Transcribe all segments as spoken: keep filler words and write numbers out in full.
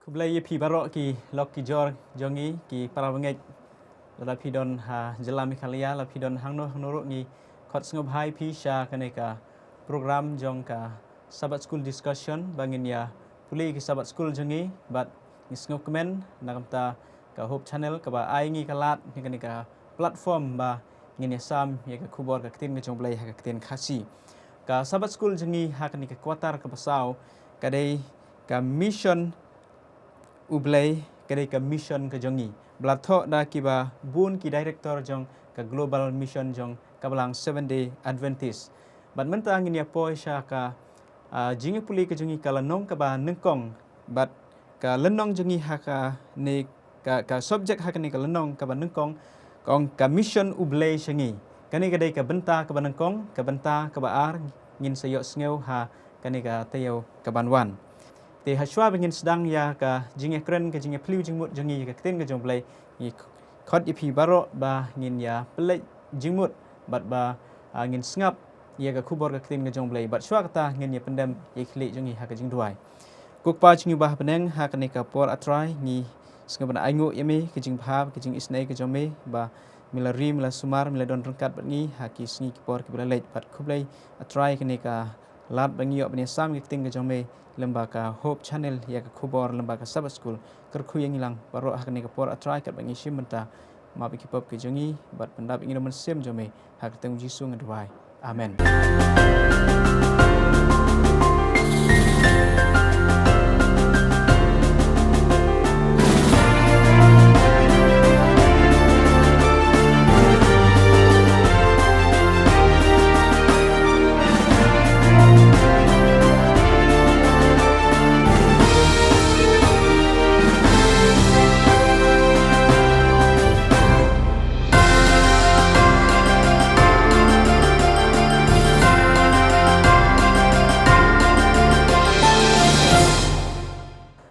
Khublei ïa phi baroh ki lok ki jor jong ngi ki para bangeit. Lada phi don ha jylla Meghalaya, lada phi don hangno hangno ruh, ngi khot sngewbha ïa phi sha kane ka program jong ka Sabbath School Discussion ba ngin ïa pule ïa ki Sabbath School jong ngi, bad ngi sngewkmen na ka bynta ka Hope Channel kaba ai ngi ka lad na kane ka platform ba ngin ïa sam ïa ka khubor ka ktien ka jong U Blei ha ka ktien Khasi. Ka Sabbath School jong ngi ha kane ka quarter kaba saw ka dei ka mission U Blei, ka dei ka mission ka jong ngi, ba la thoh da kiba bun ki director jong ka global mission jong ka balang Seventh Day Adventist. Bad mynta ngin ïa poi sha ka, ah, jingïapule ka jong ngi, ka lynnong kaba nyngkong, bad ka lynnong jong ngi ha kane ka, ka subject ha kane ka lynnong kaba nyngkong ka ong ka mission U Blei sha ngi. Kane ka dei ka bynta kaba nyngkong. Ka bynta kaba ar ngin sa ïohsngew ha kane ka taïew kaban wan. Te hashwa ba ngin sdang ïa ka jingïakren, ka jingïaphylliew jingmut jong ngi ïa ka ktien ka jong U Blei, ngi khot ïa phi baroh ba ngin ïa pynleit jingmut bad ba, ah, ngin sngap ïa ka khubor ka ktien ka jong U Blei, bad shuwa kata ngin ïa pyndem ïa ki khlieh jong ngi ha ka jingduwai. Ko Kpa jong ngi ba ha bneng, ha kane ka por, A Trai, ngi sngewbha ban ainguh ïa me ka jingbha, ka jingisynei ka jong me, ba me la ri, me la sumar, me la don ryngkat bad ngi ha ki sngi ki por kiba la leit. Bad khublei, A Trai, kane ka lad ba ngi ïoh ban ïasam ïa ka ktien ka jong me lyngba ka Hope Channel, ïa ka khubor lyngba ka Sabbath School. Kyrkhu ïa ngi lang baroh ha kane ka por, A Trai, katba ngi shim bynta. Map ïa ki pop ki jong ngi bad pyndap ïa ngi da U Mynsiem jong me. Ha ka kyrteng U Jisu nga duwai. Amen.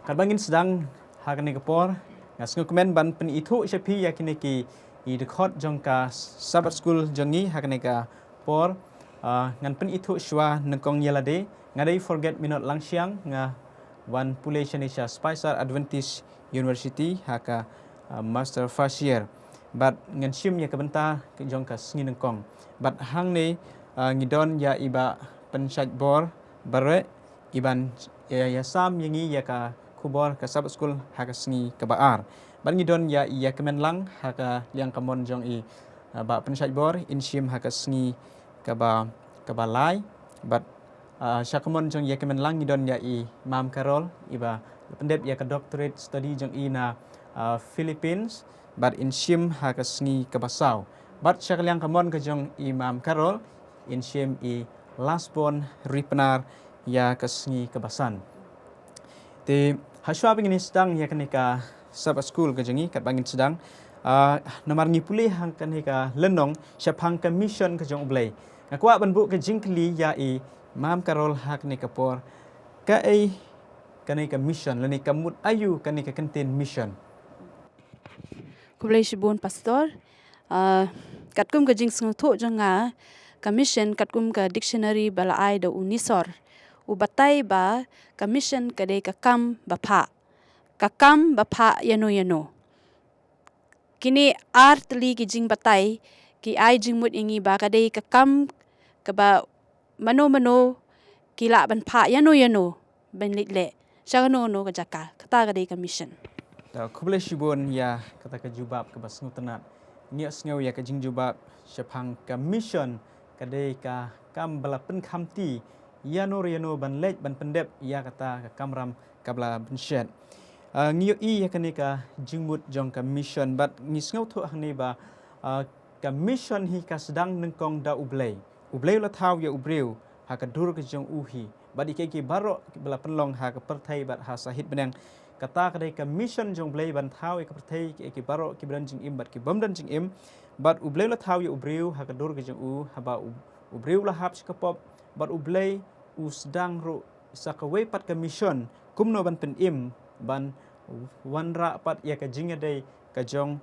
Katba ngin sdang ha kane ka por, nga sngewkmen ban pynithuh sha phi ïa kine ki, i dkhot jong ka Sabbath School jong ngi ha kane ka por. Ah, ngan pynithuh shuwa nyngkong ïa lade. Nga dei Forget Me Not Langshiang, nga wan pule shane sha Spicer Adventist University ha ka, ah, Master First Year. Bad ngan shim ïa ka bynta jong ka sngi nyngkong. Bad hangne, ah, ngi don ïa i Bah Pynshaitbor Bareh, iban ïa, ïasam ïa ngi ïa ka khubor ka Sabbath School ha ka sngi kaba ar. Bad ngi don ïa i Ïakmen Lang ha ka liang kamon jong i, ah, Bah Pynshaitbor, in shim ha ka sngi kaba, kaba lai. Bad, ah, sha kamon jong i Ïakmen Lang ngi don ïa i Mam Carol, iba la pyndep ïa ka doctorate study jong i na, ah, Philippines. Bad in shim ha ka sngi kaba saw. Bad sha ka liang kamon ka jong i Mam Carol, in shim i Lasbon Ripnar ïa ka sngi kaba san. Te hashwa ba ngin sdang ïa kane ka Sabbath School ka jong ngi, katba ngin sdang, ah, namar ngi pule ha kane ka lynnong shaphang ka mission ka jong U Blei, nga kwah ban buh ka jingkylli ïa i Mam Carol ha kane ka por. Kaei kane ka mission, lane ka mut aïu kane ka kyntien mission? Khublei shibun, Pastor. Ah, katkum ka jingsngewthuh jong nga, ka mission katkum ka dictionary ba la ai da u Nisor, u batai ba ka mission ka dei ka kam ba phah. Ka kam ba phah ïano ïano. Kine ar tylli ki jingbatai ki ai jingmut ïa ngi ba ka dei ka kam kaba mano mano ki lah ban phah ïano ïano ban leit leh sha kano kano ka jaka, kata ka dei ka mission. Te khublei shibun ïa kata ka jubab kaba sngewtynnat. Ngi ïohsngew ïa ka jingjubab shaphang ka mission ka dei ka kam ba la pynkhamti ïano re ïano ban leit ban pyndep ïa kata ka kamram kaba la pynshet. Ah, ngi ïohi ïa kane ka jingmut jong ka mission, bad ngi sngewthuh hangne ba, ah, ka mission hi ka sdang nyngkong da U Blei. U Blei u la thaw ïa u briew ha ka dur ka jong u hi. Bad ïa kiei kiei baroh ba la pynlong ha ka pyrthei bad ha sahit bneng, kata ka dei ka mission jong U Blei ban thaw ïa ka pyrthei, kiei kiei baroh kiba don jingim bad ki bym don jingim. Bad U Blei u la thaw ïa u briew ha ka dur ka jong u, haba u, u briew u la hap sha ka pop, bad U Blei u sdang ruh sa kawei pat ka mission kumno ban pynim, ban wanrah pat ïa ka jingïadei ka jong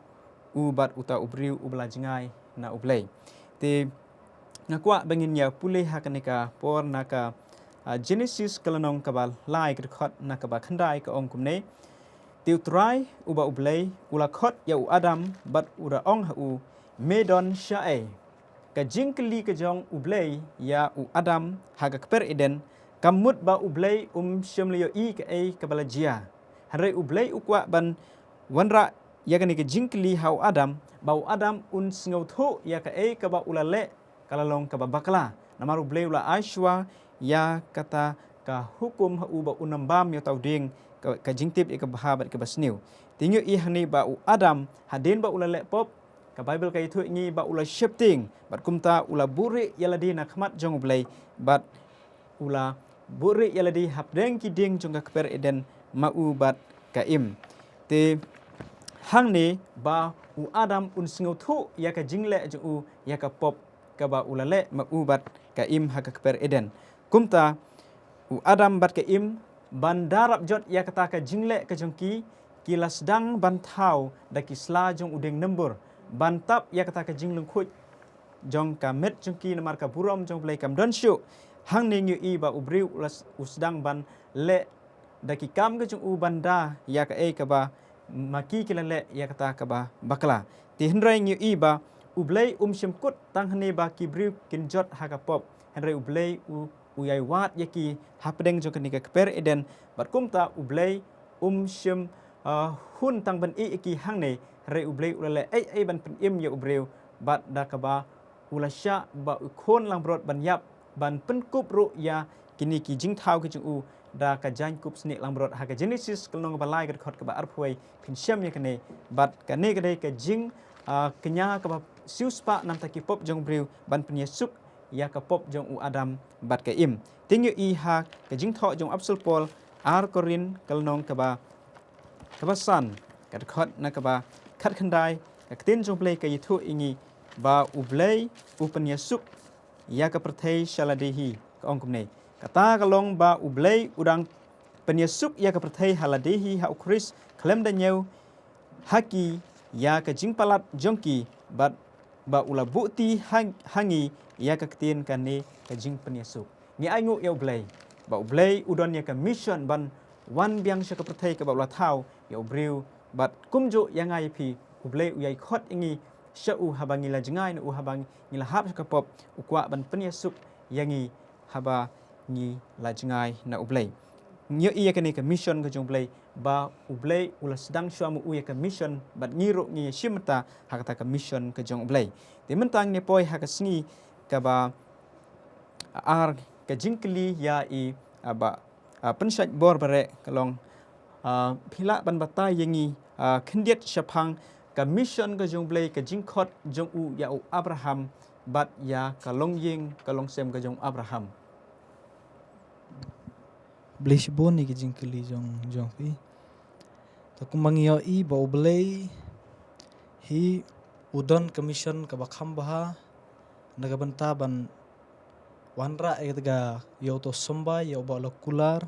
u bad uta u briew uba la jngai na U Blei. Te nga kwah ba ngin ïa pule ha kane ka por na ka, ah, Genesis ka lynnong kaba lai, ka dkhot na kaba khyndai, ka ong kumne: Te U Trai uba U Blei u la khot ïa u Adam bad u da ong ha u, me don sha ei? Ka jingkylli ka jong U Blei ïa u Adam ha ka kper Eden, kam mut ba U Blei um shym la ïohi kaei kaba la jia. Hynrei U Blei u kwah ban wanrah ïa kane ka jingkylli ha u Adam, ba u Adam un sngewthuh ïa kaei kaba u la leh ka la long kaba bakla. Namar U Blei u la ai shuwa ïa kata ka hukum ha u ba un ym bam ïa uta u dieng, ka, ka jingtip ïa ka bha bad kaba sniew. Te ngi ïohi hangne ba u Adam, hadien ba u la leh pop, ka Baibl ka ïathuh ïa ngi ba u la sheptieng, bad kumta u la buhrieh ïa lade na khmat jong U Blei, bad u la buhrieh ïa lade hapdeng ki dieng jong ka kper Eden, ma u bad ka im. Te hangne ba u Adam un sngewthuh ïa ka jingleh jong u ïa ka pop kaba u la leh ma u bad ka im ha ka kper Eden. Kumta u Adam bad ka im, ban da rap jot ïa kata ka jingleh ka jong ki, ki la sdang ban thaw da ki sla jong u dieng nymbur, ban tap ïa kata ka jinglyngkhuid jong ka met jong ki, namar ka burom jong U Blei kam don shuh. Hangne ngi ïohi ba u briew u la s-, u sdang ban leh da ki kam ka jong u ban da ïa kaei kaba ma ki ki la leh ïa kata kaba bakla. Te hynrei ngi ïohi ba U Blei um shym kut tang hangne ba ki briew kin jot ha ka pop. Hynrei U Blei u, u ïai wad ïa ki hapdeng jong kane ka kper Eden, bad kumta U Blei um shym, ah, hun tang ban ïeh ïa ki hangne, hynrei U Blei u la leh ei ei ban pynim ïa u briew, bad da kaba u la shah ba u khun langbrot ban ïap, ban pynkup ruh ïa kine ki jingthaw ki jong u da ka jaiñkup snieh langbrot. Ha ka Genesis ka lynnong ba lai ka dkhot kaba arphew wei phin shem ïa kane, bad kane ka dei ka jing, ah, kñia kaba siewspah na bynta ki pop jong u briew ban pynïasuk ïa ka pop jong u Adam bad ka Im. Te ngi ïohi ha ka jingthoh jong u Apostol Paul, ar Korinth ka lynnong kaba, kaba san, ka dkhot na kaba khatkhyndai, ka ktien jong U Blei ka ïathuh ïa ngi ba U Blei u pynïasuk ïa ka pyrthei sha lade hi, ka ong kumne. Kata ka long ba U Blei u dang pynïasuk ïa ka pyrthei ha lade hi ha U Khrist, khlem da ñiew ha ki ïa ka jingpalat jong ki, bad ba u la buhti ha, ha ngi ïa ka ktien kane ka jingpynïasuk. Ngi ainguh ïa U Blei ba U Blei u don ïa ka mission ban wan biang sha ka pyrthei kaba u la thaw ïa u briew, bad kumjuh ïa nga ïa phi, U Blei u ïai khot ïa ngi sha u haba ngi la jngai na u, haba ngi la hap sha ka pop, u kwah ban pynïasuk ïa ngi haba ngi la jngai na U Blei. Ngi ïohi ïa kane ka mission ka jong U Blei, ba U Blei u la sdang shuwa ma u ïa ka mission, bad ngi ruh ngi ïashim bynta ha kata ka mission ka jong U Blei. Te mynta ngin ïa poi ha ka sngi kaba ar, ka jingkylli ïa i, ah, Bah, ah, Pynshait Borbare ka long, ah, phi lah ban batai ïa ngi, ah, khyndiat shaphang ka mission ka jong U Blei, ka jingkhot jong u ïa u Abraham bad ïa ka longïing ka longsem ka jong u Abraham. Blei shibun ïa ki jingkylli jong, jong phi. Te kumba ngi ïohi ba U Blei hi u don ka mission kaba kham bha na ka bynta ban wanrah ïa ka, ïa uto u symbai, ïa uba u la kular.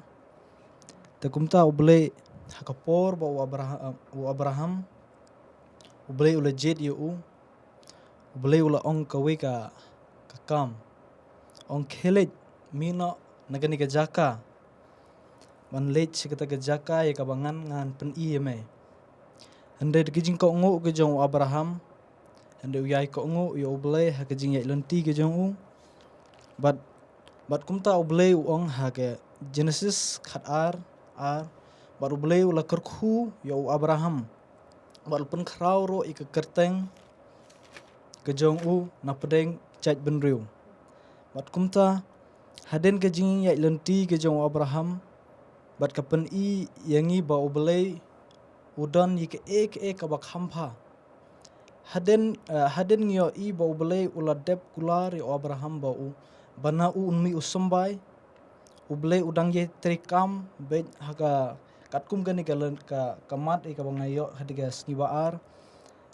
Te kumta U Blei ha ka por ba u Abraham, u Abraham, U Blei u la jied ïa u, U Blei u la ong kawei ka, ka kam. Ong khie leit, mih noh na kane ka jaka ban leit sha kata ka jaka ïa kaba ngan, ngan pyni ïa me. Hynrei da ka jingkohnguh ka jong u Abraham, hynrei u ïai kohnguh ïa U Blei ha ka jingïaid lynti ka jong u. Bad, bad kumta U Blei u ong ha ka Genesis khatar, ar, bad U Blei u la kyrkhu ïa u Abraham, bad u pynkhraw ruh ïa ka kyrteng ka jong u na pdeng jaitbynriew. Bad kumta, hadien ka jingïaid lynti ka jong u Abraham, bad ka pyni ïa ngi ba U Blei u don ïa kaei kaei kaba kham bha. Hadien, eh, hadien ngi ïohi ba U Blei u la dep kular ïa u Abraham ba u, ba na u un mih u symbai, U Blei u dang ïai treikam beit ha ka, katkum kane ka lyn, ka, ka mat ïa kaba nga ïoh ha kane ka sngi ba ar.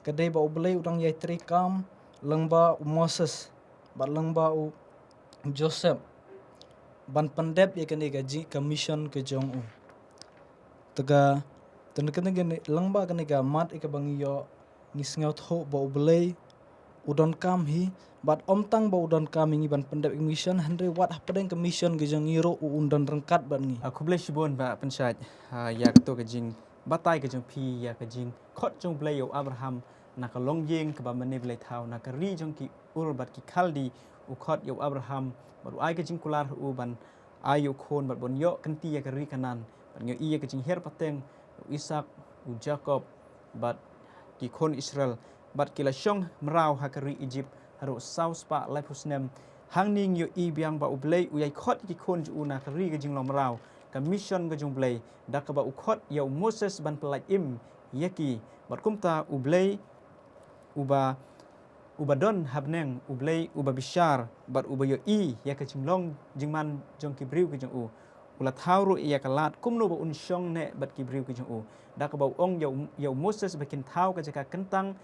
Ka dei ba U Blei u dang ïai treikam lyngba u Moses bad lyngba u Joseph ban pyndep ïa kane ka jing, ka mission ka jong u. Te ka, te na kane, kane, lyngba kane ka mat ïa kaba ngi ïoh, ngi sngewthuh ba U Blei u donkam hi, bad ym tang ba u donkam ïa ngi ban pyndep ïa ka mission, hynrei wat hapdeng ka mission ka jong ngi ruh u, un don ryngkat bad ngi. Ah, khublei shibun Bah Pynshait, ah, ïa kato ka jing batai ka jong phi ïa ka jingkhot jong U Blei ïa u Abraham na ka longïing kaba mynne ba la thaw na ka ri jong ki Ur bad ki Khaldi. U khot ïa u Abraham bad u ai ka jingkular ha u ban ai ïa u khun bad ban ïoh kynti ïa ka ri Kanaan. Bad ngi ïohi ïa ka jinghiar pateng u Isak, u Jakob bad ki khun Israel bad ki la shong mraw ha ka ri Egypt haduh saw spah laiphew snem. Hangne ngi ïohi biang ba U Blei u ïai khot ïa ki khun jong u na ka ri ka jinglong mraw, ka mission ka jong U Blei, da kaba u khot ïa u Moses ban pyllait im ïa ki. Bad kumta U Blei uba uba don ha bneng, U Blei uba bishar bad uba ïohi ïa ka jinglong jingman jong ki briew ki jong u, u la thaw ruh ïa ka lad kumno ba un shong neh bad ki briew ki jong u. Da kaba u ong ïa u, ïa u Moses ba kin thaw ka jaka kyntang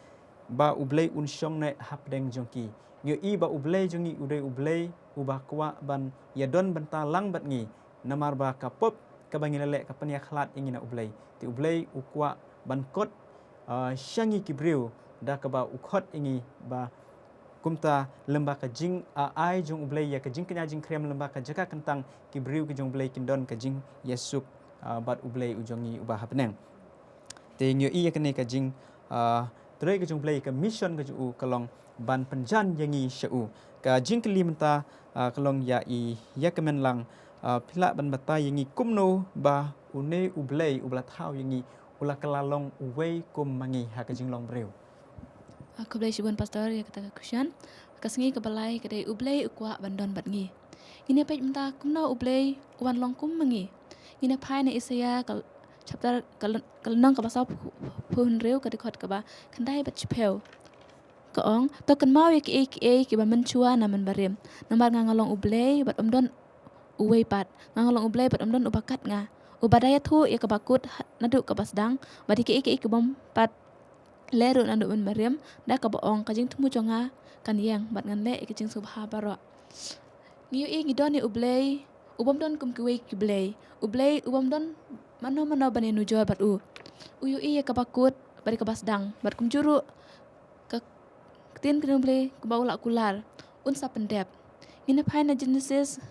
ba U Blei un shong neh ha pdeng jong ki. Ngi ïohi ba U Blei jong ngi u dei U Blei uba kwah ban ïadon bynta lang bad ngi. Namar ba ka pop kaba ngi la leh ka pynïakhlad ïa ngi na U Blei. Te U Blei u kwah ban kot, ah, sha ngi ki briew da kaba u khot ïa ngi ba kumta lem bad ka jing, ah, ai jong U Blei ïa ka jingkñia jingkyrmen lem bad ka jaka kyntang ki briew ki jong U Blei kin don ka jingïasuk, ah, bad U Blei u jong ngi uba ha bneng. Te ngi ïohi ïa kane ka jing, ah, trei ka jong U Blei, ka mission ka jong u ka long ban pynjan ïa ngi sha u. Ka jingkylli mynta, ah, ka long ïa i, ïa ka men lang, ah, phi lah ban batai ïa ngi kumno ba une U Blei uba la thaw ïa ngi u la kylla long uwei kum ma ngi ha ka jinglong briew. Ah, khublei shibun Pastor ïa kata ka question. Ka sngi kaba lai ka dei U Blei u kwah ban don bad ngi. Ngin ïa peit mynta kumno U Blei u wan long kum ma ngi. Ngin ïa phai na Isaïah ka chapter ka lyn-, ka lynnong kaba saw phew hynriew ka dkhot kaba khyndai bad shiphew. Ka ong, to kynmaw ïa kiei kiei kiba mynshuwa na mynbarim. Namar nga nga long U Blei bad ym don uwei pat. Nga nga long U Blei bad ym don uba kat nga. Uba da ïathuh ïa kaba kut ha-, naduh kaba sdang bad ïa kiei kiei kibym pat leh ruh naduh mynbarim, da kaba ong ka jingthmu jong nga kan ïeng bad ngan leh ïa ka jingsngewbha baroh. Ngi ïohi ngi don ïa U Blei ubym don kum kiwei ki blei. U Blei ubym don mano mano ban ïanujor bad u. U ïohi ïa kaba kut bad ïa kaba sdang bad kumjuh ruh ka ktien ka jong U Blei kaba u la kular un sa pyndep. Ngin ïa phai na Genesis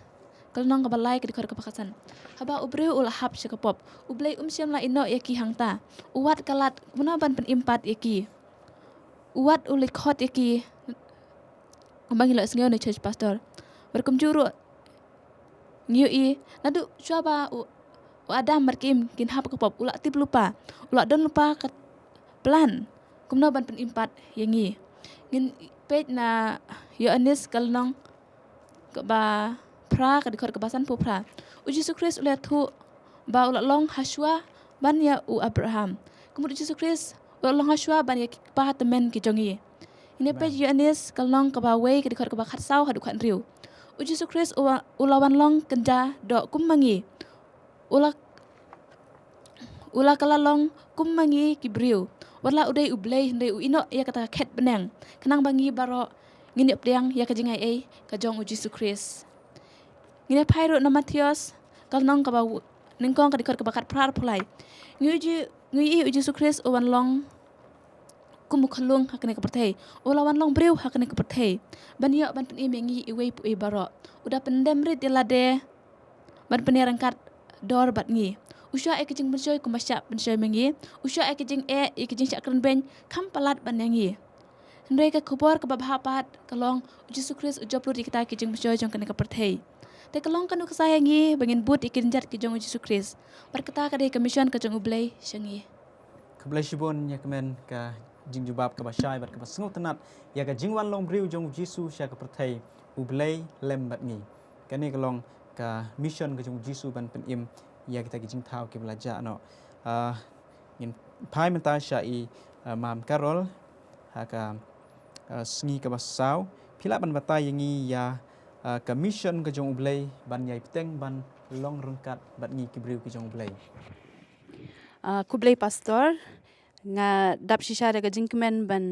ka lynnong kaba lai ka dkhot kaba khatsan. Haba u briew u la hap sha ka pop, U Blei um shym la ïehnoh ïa ki hangta. U wad ka lad kumno ban pynim pat ïa ki. U wad u lykhot ïa ki. Kumba ngi la sngew na church pastor. Bad kumjuh ruh ngi ïohi naduh shuwa ba u, u Adam bad ki Im kin hap ka pop, u la tip lypa, u la don lypa ka plan kumno ban pynim pat ïa ngi. Ngin peit na Ïoannis ka lynnong kaba phra ka dkhot kaba sanphew phra. U Jisu Khrist u la ïathuh ba u la long ha shuwa ban ïa u Abraham. Ka mut U Jisu Khrist u la long ha shuwa ban ïa ki kpa tymmen ki jong ngi. Ngin ïa peit Ïoannis ka lynnong kaba wei ka dkhot kaba khatsaw haduh khathynriew. U Jisu Khrist u wa-, u la wan long kynja doh kum ma ngi. U la, u la kylla long kum ma ngi ki briew. Wat la u dei U Blei hynrei u ïehnoh ïa kata ka khet bneng khnang ba ngi baroh ngin ïoh pdiang ïa ka jingai ei ka jong U Jisu Khrist. Ngin ïa phai ruh na Mathaios ka lynnong kaba nyngkong ka dkhot kaba khatphra arphew lai. Ngi ïohi, ngi ïohi U Jisu Khrist u wan long kum u khyllung ha kane ka pyrthei. U la wan long briew ha kane ka pyrthei ban ïoh ban pynim ïa ngi iwei pa iwei baroh. U da pyndem rit ïa lade ban pynïaryngkat dor bad ngi. U shah ïa ka jingpynshoi kumba shah pynshoi ma ngi. U shah ïa ka jingeh, ïa ka jingshah kren beiñ kham palat ban ïa ngi. Hynrei ka khubor kaba bha pat ka long U Jisu Khrist u jop lut ïa kita ki jingpynshoi jong kane ka pyrthei. Te ka long kano ka sa ïa ngi ba ngin bud ïa ki rynjot ki jong U Jisu Khrist. Bad kata ka dei ka mission ka jong U Blei sha ngi. Khublei shibun ïa ka men ka jingjubab kaba shai bad kaba sngewtynnat ïa ka jingwan long briew jong U Jisu sha ka pyrthei. U Blei lem bad ngi. Kane ka long ka mission ka jong U Jisu ban pynim ïa kita ki jingthaw kiba la jah noh. Ah, ngin phai mynta sha i, ah, Mam Carol ha ka, ah, sngi kaba saw. Phi lah ban batai ïa ngi ïa, ah, ka mission ka jong U Blei ban ïai bteng ban long ryngkat bad ngi ki briew ki jong U Blei. Ah, khublei Pastor, nga dap shisha da ka jingkmen ban,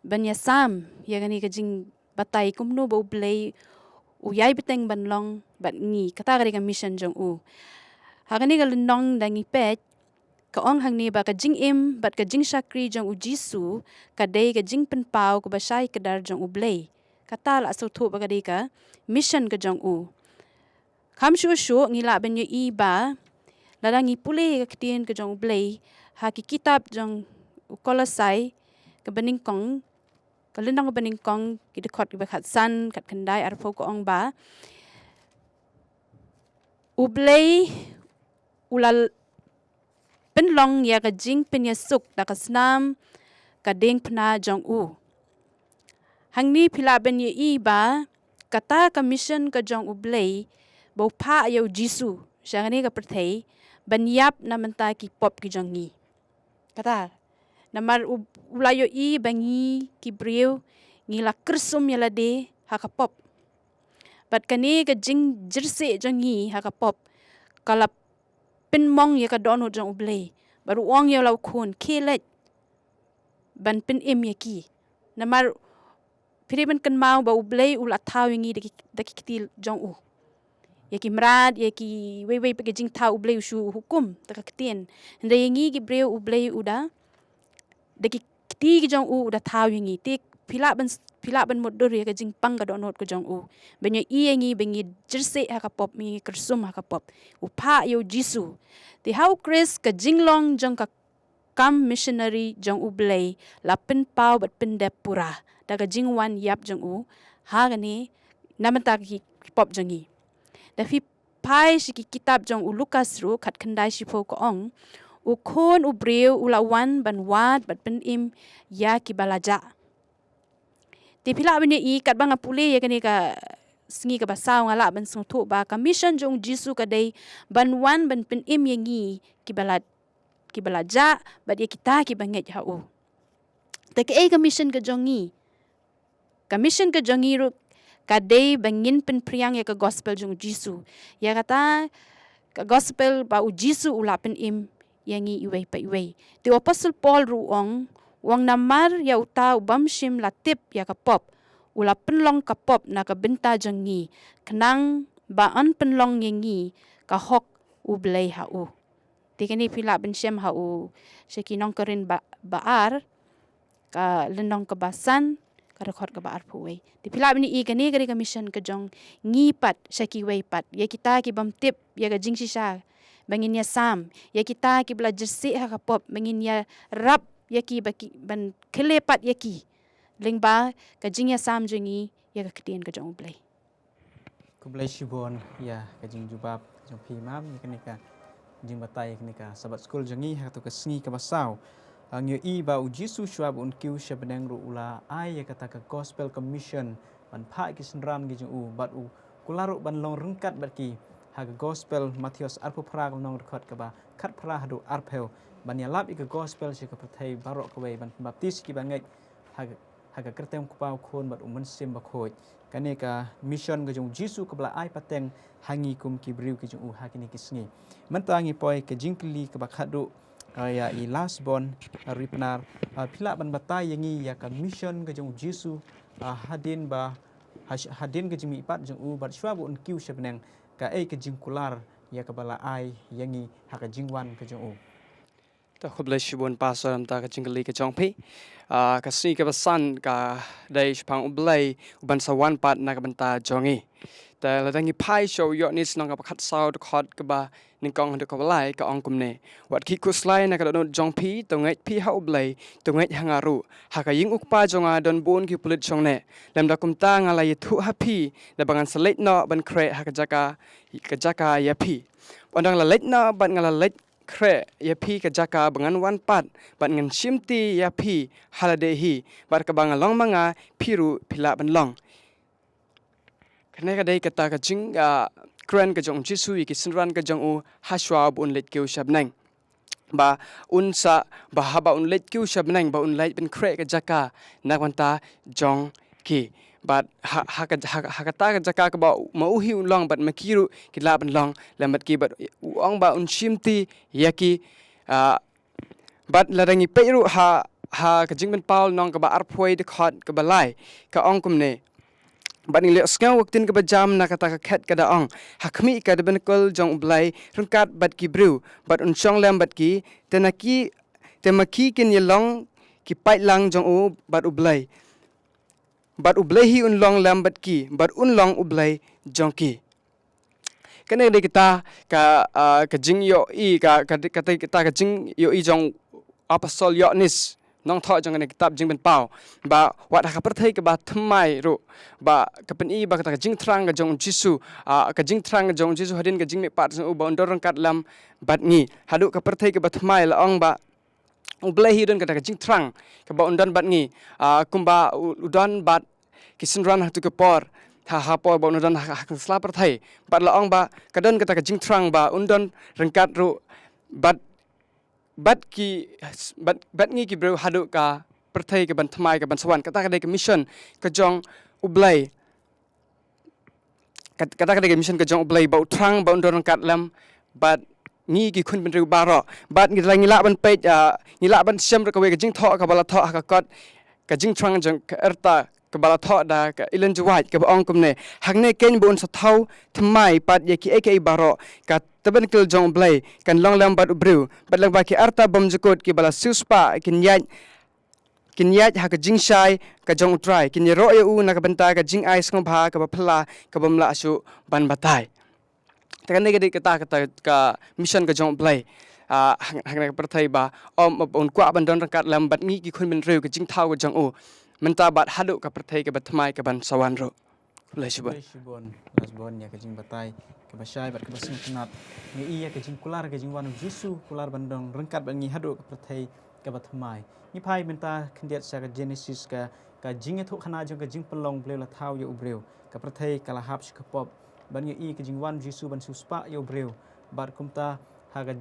ban ïasam ïa kane ka jingbatai kumno ba U Blei u ïai bteng ban long bad ngi, kata ka dei ka mission jong u. Ha kane ka lynnong da ngi peit ka ong hangne ba ka jingim bad ka jingshakri jong U Jisu ka dei ka jingpynpaw kaba shai kdar jong U Blei. Kata la sngewthuh ba ka dei ka mission ka jong u. Kham shuh shuh ngi lah ban ïohi ba Lada ngi pule ka ktien ka jong U Blei ha ki kitab jong u Kolosai, ka banyngkong, ka lynnong ka banyngkong, ki dkhot ki ba khatsan, khatkhyndai, arphew, ka ong ba U Blei u la pynlong ïa ka jingpynïasuk da ka snam ka diengphna jong u. Hangne phi lah ban ïohi ba kata ka mission ka jong U Blei ba u phah ïa u Jisu sha kane ka pyrthei ban ïap na bynta ki pop ki jong ngi. Kata, namar u, u la ïohi ba ngi ki briew ngi la kyrsum ïa lade ha ka pop. Bad kane ka jingjyrsieh jong ngi ha ka pop ka la pynmong ïa ka dohnud jong U Blei. Bad u ong ïa u la u khun, khie leit ban pynim ïa ki. Namar phi dei ban kynmaw ba U Blei u la thaw ïa ngi da ki, da ki kti jong u. Ïa ki mrad, ïa kiwei wei pat ki jingthaw, U Blei u shu hukum da ka ktien. Hynrei ïa ngi ki briew U Blei u da, da ki kti ki jong u u da thaw ïa ngi. Te phi lah ban, phi lah ban mutdur ïa ka jingpang ka dohnud ka jong u. Ban ïohi ïa ngi ba ngi jyrsieh ha ka pop, ngi kyrsum ha ka pop. U phah ïa u Jisu. Te ha u Khrist ka jinglong jong ka kam missionary jong U Blei la pynpaw bad pyndep pura da ka jingwan ïap jong u ha kane na bynta ki pop jong ngi. Da phi phai sha ki kitab jong u Lukas ruh, khatkhyndai shiphew, ka ong, U Khun u briew u la wan ban wad bad pynim ïa ki ba la jah. Te phi lah ban ïohi katba nga pule ïa kane ka sngi kaba saw, nga lah ban sngewthuh ba ka mission jong u Jisu ka dei ban wan ban pynim ïa ngi ki ba la, ki ba la jah bad ïa kita ki ba ngeit ha u. Te kaei ka mission ka jong ngi? Ka mission ka jong ngi ruh ka dei ba ngin pynphriang ïa ka gospel jong u Jisu. Ïa kata ka gospel ba u Jisu u la pynim ïa ngi iwei pa iwei. Te u Apostol Paul ruh u ong, u ong, namar ïa uta u bym shym la tip ïa ka pop, u la pynlong ka pop na ka bynta jong ngi, khnang ba yn pynlong ïa ngi ka hok U Blei ha u. Te kane phi lah ban shem ha u sha ki Nongkorinth ba, ba ar, ka lynnong kaba san, ka dkhot kaba arphew wei. Te phi lah ban ïohi kane ka dei ka mission ka jong ngi pat sha kiwei pat. Ïa kita ki bym tip ïa ka jingshisha, ba ngin ïasam. Ïa kita ki ba la jyrsieh ha ka pop, ba ngin ïarap ïa ki, ba ki, ban khyllipmat ïa ki lyngba ka jingïasam jong ngi ïa ka ktien ka jong U Blei. Khublei shibun ïa ka jingjubab jong phi, Mam, ïa kane ka jingbatai ïa kane ka Sabbath School jong ngi ha kato ka sngi kaba saw. Ngi ïohi ba u Jisu shuwa ba un kiew sha bneng ruh u la ai ïa kata ka gospel ka mission ban phah ki synran ki jong u, bad u kular ruh ban long ryngkat bad ki. Ha ka gospel Mathaios arphew phra ka lynnong, dkhot kaba khatphra haduh arphew, ban ïalap ïa ka gospel sha ka pyrthei baroh kawei, ban pynbaptis ïa ki ba ngeit ha ka ha ka kyrteng u Kpa, u Khun bad u Mynsiem Bakhuid. Kane ka mission ka jong u Jisu kaba la ai pateng ha ngi kum ki briew ki jong u ha kine ki sngi. Mynta ngi poi ka jingkylli kaba khatduh, ah, ïa i Lasbon, ah, Ripnar, ah, phi lah ban batai ïa ngi ïa ka mission ka jong u Jisu, ah, hadien ba, ha-, hadien ka jingmihpat jong u bad shuwa ba un kiew sha bneng, kaei ka jingkular ïa kaba la ai ïa ngi ha ka jingwan ka jong u. Te khublei shibun Pastor namar ka jingkylli ka jong phi. Ah, ka sngi kaba san ka dei shaphang U Blei u ban sa wan pat na ka bynta jong ngi. Te lada ngi phai sha u Ïoannis lynnong kaba khatsaw, dkhot kaba nyngkong haduh kaba lai, ka ong kumne: Wat khih khuslai na ka dohnud jong phi, to ngeit phi ha U Blei, to ngeit ha nga ruh. Ha ka ïing U Kpa jong nga don bun ki pulit shongneh. Lymda kumta nga la ïathuh ha phi, da ba ngan sa leit noh ban khreh ha ka jaka, ka jaka ïa phi. Bad ynda nga la leit noh bad nga la leit khreh ïa phi ka jaka, ba ngan wan pat bad ngan shimti ïa phi ha lade hi, bad kaba nga long ma nga, phi ruh phi lah ban long. Kane ka dei kata ka jing, ah, kren ka jong u Jisu ïa ki synran ka jong u ha shuwa ba un leit kiew sha bneng. Ba un sa, ba haba un leit kiew sha bneng, ba un leit ban khreh ka jaka na ka bynta jong ki. Bad ha, ha ka, ha, ha kata ka jaka kaba ma u hi u long bad ma ki ruh ki lah ban long lem bad ki, bad u ong ba un shimti ïa ki, ah, bad lada ngi peit ruh ha, ha ka Jingpynpaw lynnong kaba arphew, dkhot kaba lai, ka ong kumne: Bad ngi la ïohsngew ka ktien kaba jam na kata ka khet ka da ong: Ha khmih, ka tabernakl jong U Blei ryngkat bad ki briew, bad un shong lem bad ki, te na ki, te ma ki kin ïalong ki paidlang jong u bad U Blei. Bad U Blei hi un long lem bad ki, bad un long U Blei jong ki. Kane dei kata ka, ah, ka jingïohi, ka, ka, kata, kata ka jingïohi jong Apostol Ïoannis, nongthoh jong kane ka kitab Jingpynpaw, ba wat ha ka pyrthei kaba thymmai ruh, ba ka pyni ba kata ka jingthrang ka jong u Jisu, ah, ka jingthrang ka jong u Jisu hadien ka jingmihpat jong u ba un don ryngkat lem bad ngi. Haduh ka pyrthei kaba thymmai la ong ba U Blei hi u don kata ka jingthrang kaba un don bad ngi, ah, kumba u, u don bad ki synran ha katu ka por, ha, ha por ba un don ha, ha ka sla pyrthei. Bad la ong ba ka don kata ka jingthrang ba un don ryngkat ruh bad, bad ki, bad, bad ngi ki briew haduh ka pyrthei kaban thymmai, kaban sa wan. Kata ka dei ka mission ka jong U Blei. Kat-, kata ka dei ka mission ka jong U Blei, ba u thrang ba un don ryngkat lem bad ngi ki khun bynriew baroh. Bad ngi la, ngi lah ban peit, ah, ngi lah ban shem ruh kawei ka jingthoh kaba la thoh ha ka kot Ka Jingthrang jong ka Rta, kaba la thoh da ka Ellen G. White, kaba ong kumne: Hangne keiñ ba un sa thaw thymmai pat ïa kiei kiei baroh, ka Tabernacle jong U Blei kan long lem bad u briew, bad lyngba ki rta bymjukut kiba la siewspah kin ïaid, kin ïaid ha ka jingshai ka jong U Trai, kin ïaroh ïa u na ka bynta ka jingai sngewbha kaba phylla, kabym lah shuh ban batai. Te kane ka dei kata, kata ka mission ka jong U Blei, ah, ha, ha kane ka pyrthei, ba ym, ba un kwah ban don ryngkat lem bad ngi ki khun bynriew, ka jingthaw ka jong u mynta bad haduh ka pyrthei kaba thymmai kaban sa wan ruh. Khublei shibun. Khublei shibun, khublei shibun ïa ka jingbatai kaba shai bad kaba sngewtynnat. Ngi ïohi ïa ka jingkular ka jingwan u Jisu, kular ban don ryngkat bad ngi haduh ka pyrthei kaba thymmai. Ngi phai mynta khyndiat sha ka Genesis, ka, ka jingïathuhkhana jong ka jingpynlong, U Blei u la thaw ïa u briew. Ka pyrthei ka la hap sha ka pop. Bad ngi ïohi ka jingwan u Jisu ban siewspah ïa u briew. Bad kumta ha ka,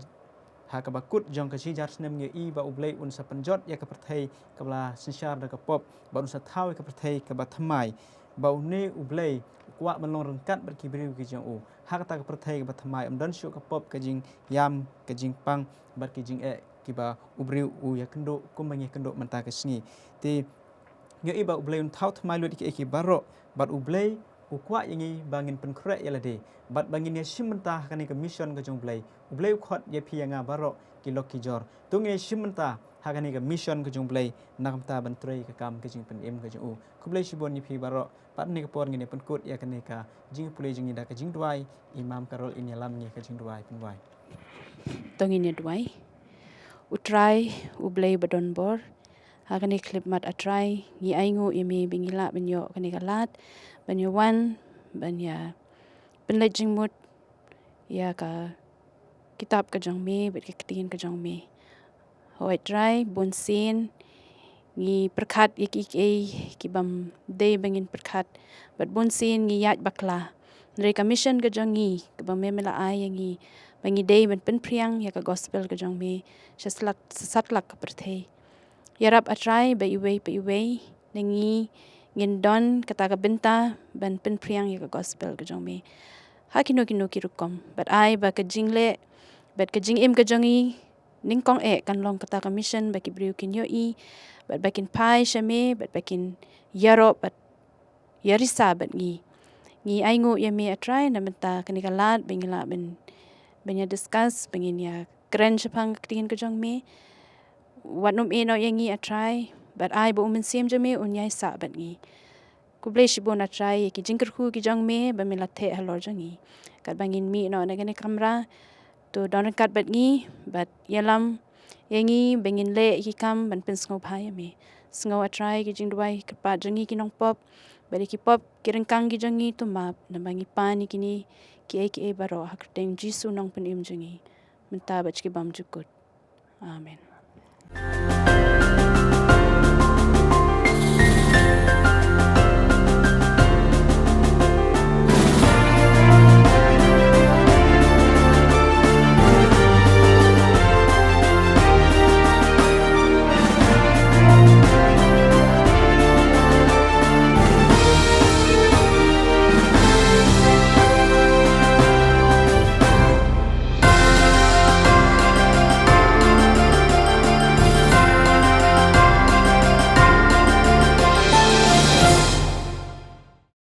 ha kaba kut jong ka shi hajar snem ngi ïohi ba U Blei un sa pynjot ïa ka pyrthei kaba la synshar da ka pop, bad un sa thaw ïa ka pyrthei kaba thymmai. Ba une U Blei u kwah ban long ryngkat bad ki briew ki jong u. Ha kata ka pyrthei kaba thymmai ym don shuh ka pop, ka jingïam, ka jingpang bad ki jingeh kiba u briew u ïakynduh kumba ngi ïakynduh mynta ka sngi. Te ngi ïohi ba U Blei un thaw thymmai lut ïa kiei kiei baroh, bad U Blei u kwah ïa ngi ba ngin pynkhreh ïa lade, bad ba ngin ïashim bynta ha kane ka mission ka jong U Blei. U Blei u khot ïa phi ïa nga baroh ki lok ki jor. To ngin ïashim bynta ha kane ka mission ka jong U Blei, na ka bynta ban trei ka kam ka jingpynim ka jong u. Khublei shibun ïa phi baroh. Bad ha kane ka por ngin ïa pynkut ïa kane ka jingpule jong ngi da ka jingduwai. I Mam Carol in ïalam ngi ka jingduwai, pynduwai. To ngin ïa duwai. U Trai, U Blei ba don bor, ha kane ka khyllipmat, A Trai, ngi ainguh ïa me ba ngi lah ban ïoh kane ka lad ban ïa wan, ban ïa pynleit jingmut ïa ka kitab ka jong me bad ka ktien ka jong me. Hooid Trai, bunsien ngi pyrkhat ïa kiei kiei kibym dei ba ngin pyrkhat, bad bunsien ngi ïaid bakla. Hynrei ka mission ka jong ngi, kaba me, me la ai ïa ngi, ba ngi dei ban pynphriang ïa ka gospel ka jong me sha satlak, sha satlak ka pyrthei. Ïarap, A Trai, ba iwei pa iwei na ngi ngin don kata ka bynta ban pynphriang ïa ka gospel ka jong me ha kino kino ki rukom. Bad ai ba ka jingleh bad ka jingim ka jong ngi nyngkong eh kan long kata ka mission, ba ki briew kin ïohi, bad ba kin phai sha me, bad ba kin ïaroh bad ïarisa bad ngi. Ngi ainguh ïa me, A Trai, na bynta kane ka lad ba ngi lah ban, ban ïa discuss, ba ngin ïa kren shaphang ka ktien ka jong me. Wat nym ïehnoh ïa ngi, A Trai, bad ai ba U Mynsiem jong me un ïaisah bad ngi. Khublei shibun, A Trai, ïa ki jingkyrkhu ki jong me ba me la theh halor jong ngi. Katba ngin mih noh na kane ka kamra, to don ryngkat bad ngi, bad ïalam ïa ngi ba ngin leh ïa ki kam ban pynsngewbha ïa me. Sngew, A Trai, ki jingduwai kyrpad jong ngi ki nongpop, bad ïa ki pop ki ryngkang ki jong ngi, to map, namar ngi pan ïa kine kiei kiei baroh ha ka kyrteng Jisu Nongpynim jong ngi, mynta bad sha ki bymjukut. Amen.